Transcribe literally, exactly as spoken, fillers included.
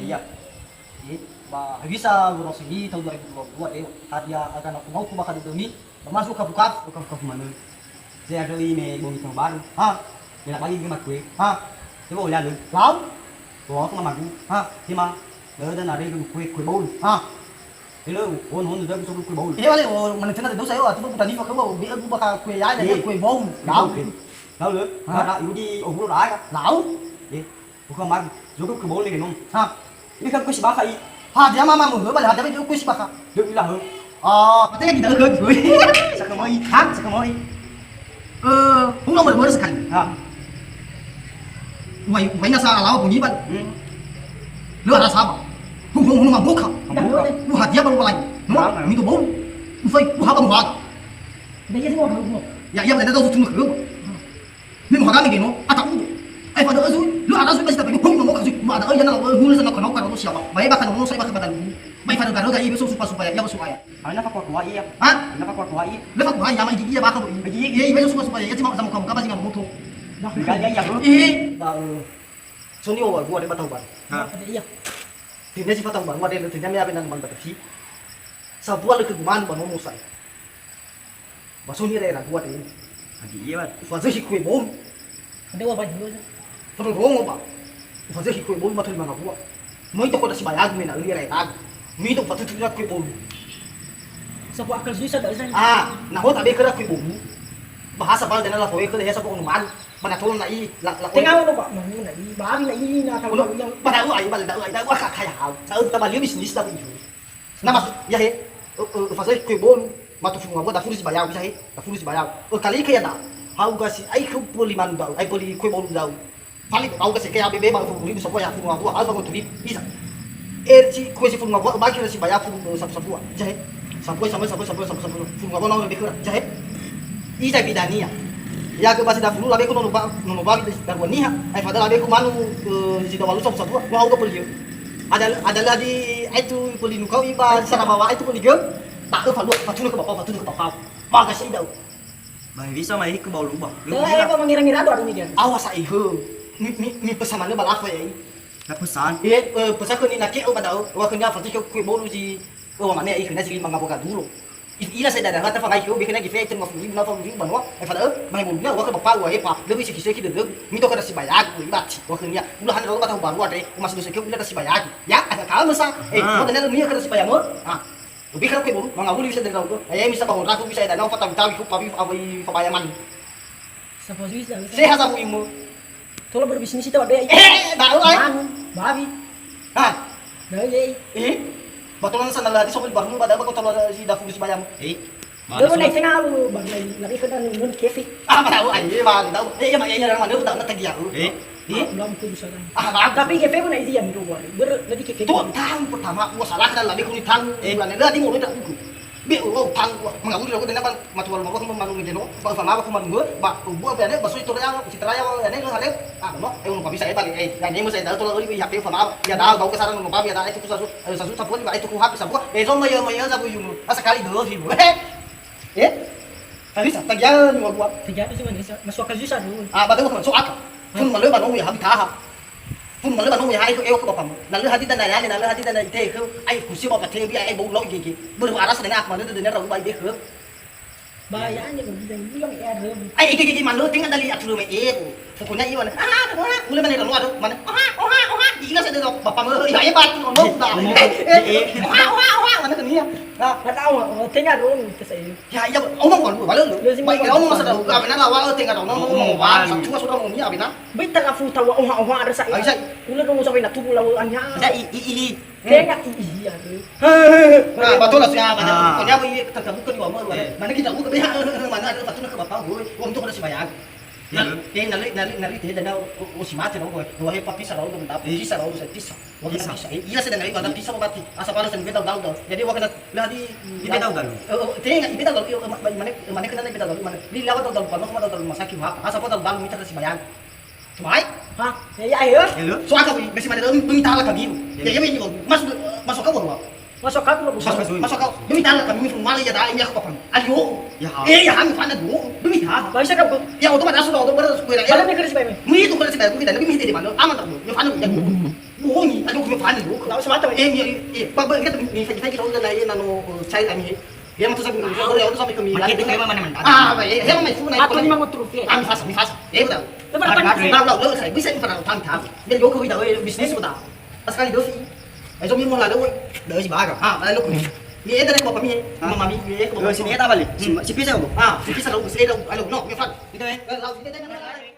Iya. Iya. Ba hewisa wurosini tahun dua ribu dua puluh dua, eh, hadia akan aku mau kubakha dödömi, ba masuk kafu-kafu. Kafu-kafu manö. Saya ada ini bongi tahun baru. Ha? Mela bagi ke makue. Ha? Coba ulian lu. Lau? Bawa aku mamagu. Ha? Sima. Ada nare ke kue, kue bolu. Ha? Hello, on, on, udah bisa kue bolu. Iya, wale, oh, mana cina dosa yo, atau bukan ni pakai bau, dia gua bakha kue ya, dia kue bolu. Lau? Lau, le? Ha? Ada, yudi, oh, bulu dah ya. Lau? Eh. Buka mar, jogo ke bole ke nom. Ha. Ini kan kue si bakha i. Ha, dia mama mu, bale ha, dia kue si bakha. Dia bilang, he. Ah, katanya kita ke kue. Sakamoi, ha, sakamoi. Eh, pulang baru-baru sekali. Ha. Wai, wai nasa alawa bunyi ban. Hmm. Lu ada sama. Hu, hu, hu, mambuka. Mambuka. Wah, dia baru mulai. No, ha, ha. Mintu bau. Ufai, wah, apa muhak. Dia sih mau, mau. Ya, iya, benar tahu tuh. Me mohaga me geno, ata udo. Ai fada azui, lu ara azui basi tapi hong mo kasu, ma ada ai na la hulu sana kana kana siapa. Bai bakha no sai bakha badal. Bai fada garo ga ibe so supa supa ya, ya supa ya. Ana fa kwa kwa iya. Ha? Ana fa kwa kwa iya. Le fa kwa ya ma iya bakha bo. Iya iya ibe so supa supa ya, ya cuma sama kamu kaba singa moto. Dah, ya ya ya. Eh. Ba, eh, soni wa gua de batau ban. Ha. Ada iya. Tene si fatau ban, wa de tene me abe nan ban batafi. Sabua le ke guman ban mo sai. Ba so nira era dua de. Agi iya, Wan. Ufazehi kue bolu. Ada wa baju aja. Fado rongo ba. Ufazehi kue bolu matoli manga bua. Moi toko da sibayagu me na uli era era. Moi toko fatutu ira kue bolu. Sabu akal susah dah usah. Ah, na hota be kera kue bolu. Bahasa bal dena la foe kera ya sabu onu malu. Mana tolong na i la la. Tenga ono ba, mau na i. Bari na i na kalau yang. Pada u ai bal da u ai da u ka kaya hau. Da u ta bali bisnis da u. Na mas, ya he, eh, eh, fasa kue bolu, matu fulu ngawua, da fulu sibayau, bisa he, da fulu sibayau. Eh, kali ke ya da, hau gasi, ai ke poli manu dau, ai poli kue bolu dau. Paling hau gasi ke ya bebe, bang fulu ribu, sapo ya fulu ngawua, hau bang fulu ribu, bisa. Eh, si kue si fulu ngawua, bagi si bayau fulu, eh, sapu-sapua, bisa he. Sapu, sapu, sapu, sapu, sapu, sapu, fulu ngawua, nau lebih kurang, bisa he. Isa bidania. Ya ke basi da fulu, labe ku nono ba, nono ba, da dua niha. Ai fada labe ku manu, eh, si dawalu sapu-sapua, wah, udah beli. Ada, ada lagi itu poli nukau iba sarabawa itu poli gem. Tak ke falua, fatuna ke bapa, fatuna ke bapa. Maka si dau. Ba bisa mai ke bau lubang. Tahu apa mengira-ngira doa ini dia? Awas ai he. Mi, mi, mi pesan mana balafa ya? Na pesan. Eh, eh, pesan ke ni nake o badau. Wa ke ni apa sih ke kue bolu si. Oh, mana ai ke nasi lima ngabo gadulo. Ina sa dada hata fangai ko bekena gi fete ma furi na furi banua. E fada, eh, mai mo na wa ka bapa wa e pa. Lebi siki siki de. Mi to kada sibayagu, ibati. Wa ke nia. Ula han ro mata baru ade. Uma sudah siki ula kada sibayagu. Ya, ada kamu sa. Eh, mo dana mi kada sibayamu. Ah. Ubi kada ke bolu, manga bolu bisa dari kau. Eh, bisa bahon aku bisa dana fata tawi ku pabi abai pabayaman. Sapo sui sa. Sehat sabu imo. Tola berbisnis itu ada. Eh, baru ai. Manu, babi. Ha. Nah, iya. Eh. Batolan sana lagi soal baru pada apa kau tola si dafu si bayam. Eh. Dulu naik tengah lu, bang, lagi kena nun kefi. Ah, mana tahu ai, bang, tahu. Eh, iya, iya, yang mana tahu tak dia. Eh. Eh. Belum tu bisa kan. Ah, tapi kefi pun izin dulu. Ber, lagi kefi. Tuh, tahu pertama gua salah dan lagi kuni tahu. Eh. Bulan ini lagi mau tak buku. Be ulo tang wa, mangawuli loko dena bang, matual mawak manu ngedeno, ba fa mawak manu nggo, ba ubu apa ne, ba soi toraya, si toraya wa ne lo hare. Ah, no, eh, unu bisa e bali, eh, ya ne mo saya tahu tolo ori ya pe fa mawak, ya dah bau ke sarang no pam ya dah itu ku sasu, eh, sasu sapu ni ba itu ku hap sapu. Eh, so maya maya sapu yunu. Ah, sekali dua sih, Bu. Eh? Tadi sa tagian wa gua. Tagian itu mana? Masuk akal susah dulu. Ah, ba tu masuk akal. Pun malu ba no ya habis taha. Pun malu ba no ya ai ko eo ko bapa. Na lö hadi dana ya, na lö hadi dana ite ko ai kusi bapa te bi ai bau lau gege. Baru aras dana ak mana dana rau bai de ko. Bayangnya begitu yang bilang ya rem. Ai gege gege malu tinggal dari atur me e ko. Pokoknya iya mana. Ah, ah, mulai mana ranu ada mana. Ah, ah, ah, ah. Ina sa de bapa me. Ya hebat no. Nah. Eh, eh, ah, ah, ah, mana ke nia. Nah, enggak tahu, oh, tinggal dulu kita saya. Ya, iya, omong kan, balik lu. Lu sih, baik, ngomong, ngomong masa dahulu, ah, benar lah, wah, tinggal dong, ngomong, ngomong, ngomong, wah, wah. Satu sudah ngomong, ya, benar. Beta ka futa wa oha-oha ada sa. Ai, sa. Ula dong sampai na tubuh lawan nya. Ada i, i, i. Tenga i, iya, tuh. Nah, betul lah, siapa ada. Ah. Pokoknya apa, iya, kita buka di bawah, eh, mana kita buka, mana ada satu nak ke bapak, gue, gua untuk ada si bayar. Iya, nah, betul. Eh, nali, nali, nali, teh, dan, oh, oh, si mati, dong, gue. Gua hepa pisah, dong, dong, tapi pisah, dong, saya pisah. Wah, bisa. Bisa. Eh, iya, sedang lagi, ada pisah, berarti. Asal pada sedang beda, dong, dong. Jadi, wah, kena Lah di, di beda dalu. Oh, oh, tenga, i beda dalu, iyo, ma-, ma-, mane, mane kena beda dalu, mane. Li lawa dalu, dalu, dalu, dalu, rumah sakit, ha. Asa po dalu, dalu, mita kasi bayar. Cuma ai? Ha? Ya, ya, ayo. Ya, lo. So, aka, besi mane dalu, demi tala kami. Ya, ya, ini, mas, masuk kau, bro. Masuk kau, bro. Masuk, masuk kau. Demi tala kami, mifun mali, ya, dah, ini aku papan. Ayo. Ya, ha. Eh, ya, kami, fana, bro. Demi tala. Bisa kau, bro. Ya, otomatis, sudah, otomatis, kuira, ya. Mana ni kasi bayar? Mi itu kasi bayar, kita, tapi mi tidak di mana. Aman, tak, bro. Ya, fana, ya, bro. Oni, aduh, gue panik, Bu. Nggak usah batal. Eh, iya, iya, iya. Pak, Pak, kita mi, mi, kita, kita udah lah, iya, nano, eh, cari kami, eh. Dia mah tuh sampai, ah, boleh, aku sampai ke Milan. Pakai itu memang mana-mana. Ah, baik, eh, dia mah itu naik. Atau lima motor rupiah. Ah, mi fasa, mi fasa. Eh, udah. Itu mana pakai? Nah, nah, nah, saya bisa ini pernah utang, utang. Dia joko kita, eh, bisnis, eh, udah. Pas kali dosi. Eh, so mi mau lah, eh. Dosi baga. Ah, lalu. Ni, eh, dari bapak mi, eh. Ah. Mama mi, eh, ke bapak. Sini, eh, tak balik. Hmm. Si, si pisah, Bu. Ah, si pisah, lalu, si, eh, lalu, lalu, no, mi fasa. Gitu, eh. Eh, lalu, kita, kita, kita, kita.